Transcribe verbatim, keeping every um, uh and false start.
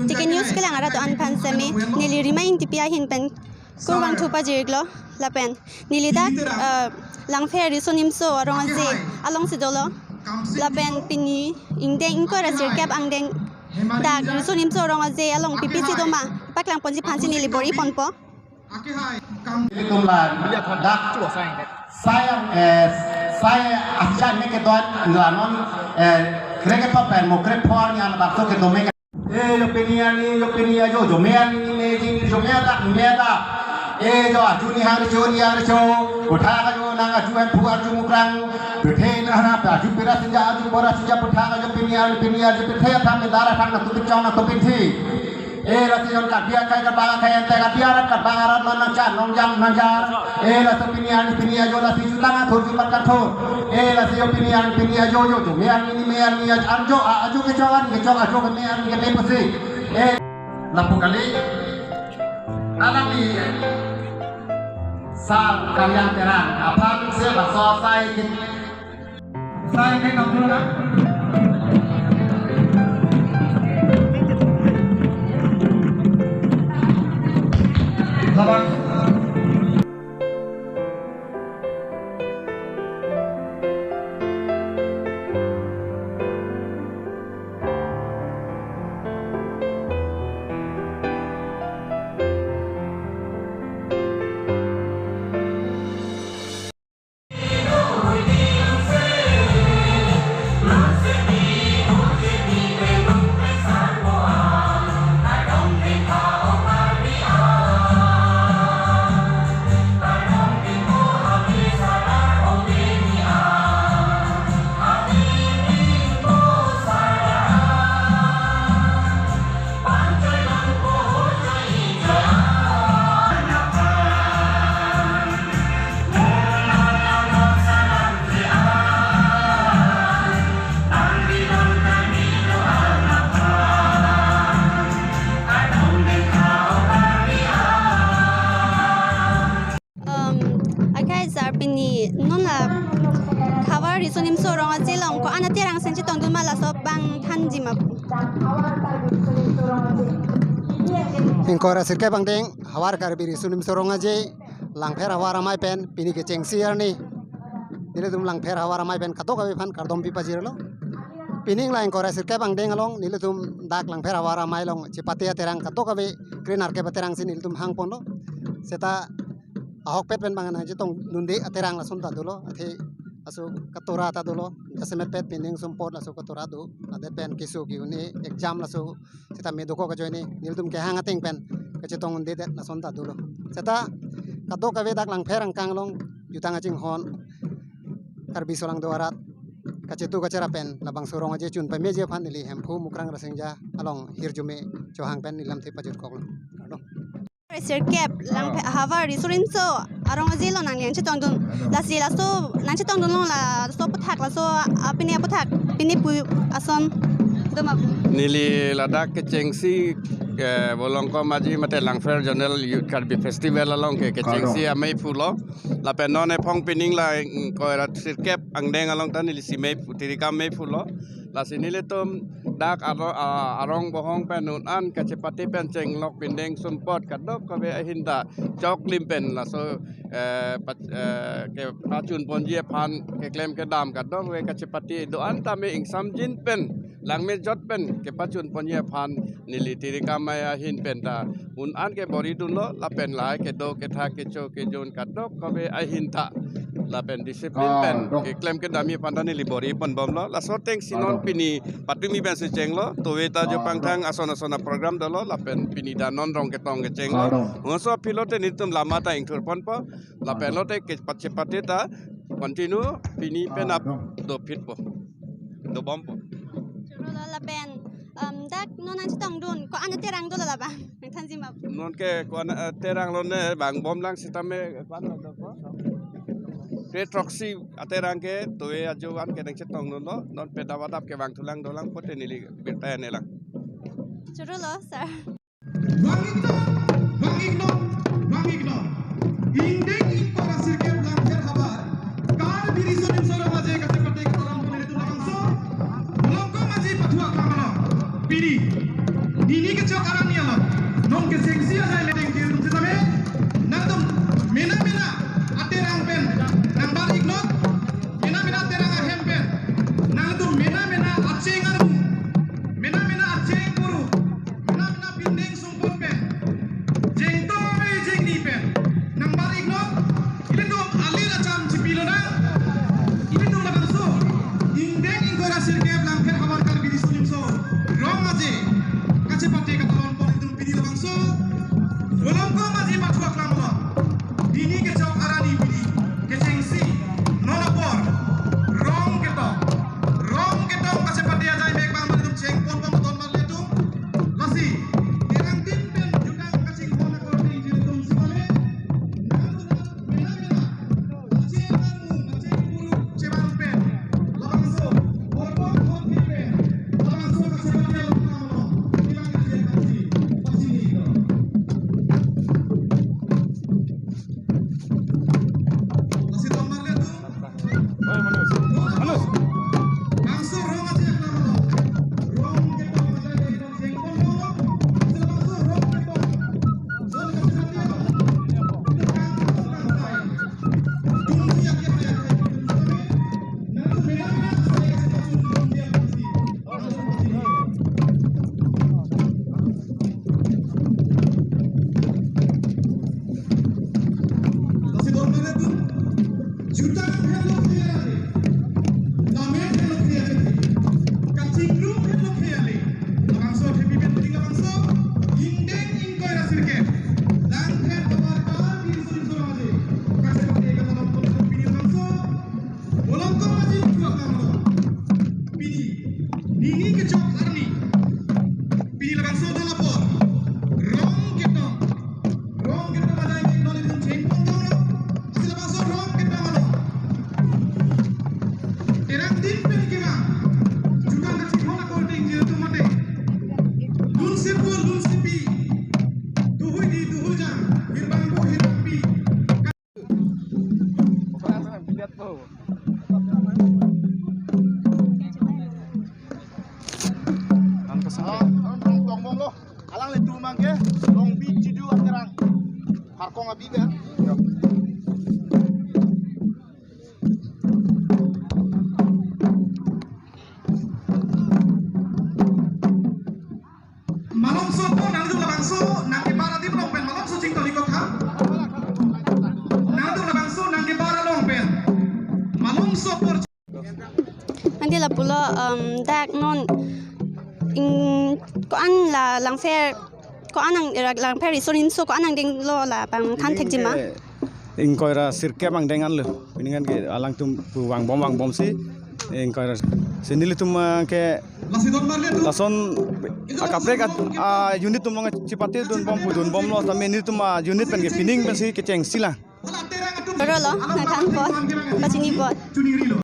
T K News kelang arat do-an aphan semi neli Rima Ingtipi ahin pen kurvangthu pajir-iklo lapen neli dak, eh, Langpher Riso Nimso Rong Aje alongsi dolo lapen pini ingdeng ingkoi ra sirkep angdeng dak Riso Nimso Rong Aje along P P C doma paklang ponji aphansi neli bor-i ponpo. Ilitum la dak sayang, eh, saya ajan ne kedon la non, eh, krekethom pen mo krephor nyan bangso kedome. Eh, jo pini arni, jo pini ajo, jo me arni me jing, jo me dak me dak. Eh, jo aju ni hang cho, ni hang cho. Kotha ka jo nang aju em phu aju mukrang. Bethe na hana pe aju pira sinja aju bora sinja kotha ka jo pini arni pini ajo bethe tham me dara tham na tu pichong na tu pinthi. Eh, lasi jon kat biar kai kat bang kai ente kat biar kat bang arat non nang chan nong jam nang jar. Eh, lasi pini arni pini ajo lasi jutang athur jumat kathur. Eh, lasi jo pini arni pini ajo jo jo me arni ni me arni ajo arjo a ajo kechok arni kechok ajo ke me arni ke me pusi. Eh, lapu kali. Alam ni Sar Kalian Terang aphan se baso sai ke Sai ke nong dulu na. Labang. Um, akhai sar pini non la Havar Riso Nimso Rong Aje along ko-an aterang si nangchetongdun ma laso abang thanji ma pu. Ingkoi ra sirkep angdeng Havar Karbi Riso Nimso Rong Aje Langpher Havar Amei pen pini kechengsi arni nelitum Langpher Havar Amei pen kadokave aphan kardom pi pajirlo. Pining la ingkoi ra sirkep angdeng along nelitum dak Langpher Havar Amei along chepate aterang kadokave kre-nerkep aterang si nelitum hang ponlo. Seta ahokpet pen bang nangchetongdunde aterang lason ta dolo, athe laso katora ta dolo, jasemet pet pining sumpot laso katora do, adet pen keso ke-un-e exam laso seta me dokok ajoine nelitum kehang ateng pen kachetongdunde det lason ta dolo. Seta kadokave dak Langpher angkang along jutang kachinghon Karbi solangdo arat kachetu kacherap pen labangso Rong Aje chun pameji aphan neli Hemphu Mukrang Rasinja along hirjume chohang pen neli lamthe pajutkoklo. Kardom. Sirkep Langpher Havar Riso Nimso Rong Aje along nangli nangchetongdun. Lasi laso nangchetongdun along laso aputhak laso, ah, pini aputhak pini pu ason doma pu. Neli ladak kechengsi, eh, Bolongkom Aji mate Langpher Zonal Youth Karbi Festival along ke kechengsi amei pulo. Lapen non ephong pining la ingkoi ra sirkep angdeng along ta neli si mei pu, tirika mei pulo. Lasi nelitum dak aro-, a-, arong bohong pen un-an kachepate pen chenglok pindeng sumpot kadokave ahin ta choklim pen laso, eh, pach-, eh, kepachun ponji aphan keklem kedam kadokave kachepate do-an tame ingsamjin pen langmejot pen kepachun ponji aphan neli tirika mei ahin pen ta un-an ke bor-idunlo lapen lahai kedo ketha kecho kejun kadokave ahin ta lapen discipline pen keklem kedamji aphan ta neli bor-i ponbomlo. Laso atengsi non pini patumi pensi chenglo, tove ta jo pangthang ason ason aprogram dolo lapen pini ta non rong ketong kechenglo. Hongso aphi lote nelitum lama ta ingthur ponpo lapen lote kepachepate ta continue pini pen ap dophitpo, dobompo. Choro lo lapen, um, dak non nangchetongdun ko-an aterang dolo labang nangthanji ma pu. Non ke ko-an, eh, terang lo ne vangbomlang sitame ko-an lo ko. Kre throksi aterang ke tove ajo an ke nangchetongdunlo, non pedap adap kevang thulang dolang pote neli birta nelang. Choro lo sir. Vang-iknon, vang-iknon, vang-iknon. Ingdeng ingkoi ra sirkep Langpher havar Karbi Riso Nimso Rong Aje kachepate ketolang pu nelitum labangso Bolongkom Aji pathu akam along pini Pini kechok arni along non kechengsi ajai medeng kirun sitame, nangtum mena mena aterang pen nangbar iknot, mena mena aterang ahem pen, nangtum mena mena acheng armu, mena mena acheng puru, mena mena pindeng sumpot pen, jengtoi jengni pen nangbar iknot. Ilitum alir acham chipilonang. Ilitum labangso ingdeng ingkoi ra sirkep Langpher Havar Karbi Riso Nimso Rong Aje kachepate katalon pon ilitum pini labangso Volongkom Aje pathu aklam along. Pini kechok arni pini kechengsi non apor rong ketong, rong ketong kachepate ajai mek bang ilitum cheng pon pon ton mar ilitum. Lasi terang tin pen jutang kachinghon akorte ilitum sitame, nangtum mena mena acheng armu acheng puru chevang pen labangso horbon hot pen labangso kachepate along kam along ilang aje kapsi pachini do. Lasi ton mar ilitum. Oi, Manus. Manus. Lasi don mane tu juta hello kaya le, lamen hello kaya le, kachingrum hello kaya le. Labangso happy birthday labangso ingdeng ingkoi ra sirkep Langpher Havar Karbi Riso Nimso Rong Aje kachepate katalon pon ilitum pini labangso Volongkom Aje pathu aklam along. Pini, nini kechok arni. Pini labangso don apor rong ketong, rong ketong ajai mek non ilitum cheng pon tanglo. Lasi labangso rong ketong along terang tin pen kevang jutang kachinghon akorte ilitum mate, lunsepo lunsepi, duhuidi duhujang, hirbangpo hirbangpi. Alanglitum abang ke Longbi Chidu aterang, Harkong abi ber. Malomso apor nangduk labangso nangkebar adim along pen malomso chingtoni kotha. Nangduk labangso nangkebar along pen malomso apor. Ante lapulo, um, dak non ing ko-an la Langpher, ko-an nang, Langpher Riso Nimso ko-an nangdenglo labang than thekji ma? Ingkoi ra sirkep angdeng anlo. Pining an ke alangtum pu vangbom vangbomsi ingkoi ra. Si nelitum, ah, ke lason akaprek a, ah, unit atum along chepate dunbom pu dunbomlo, tame nelitum, ah, unit pen ke pining pensi kechengsi lang. Rolo, nangthan apot, pachini apot.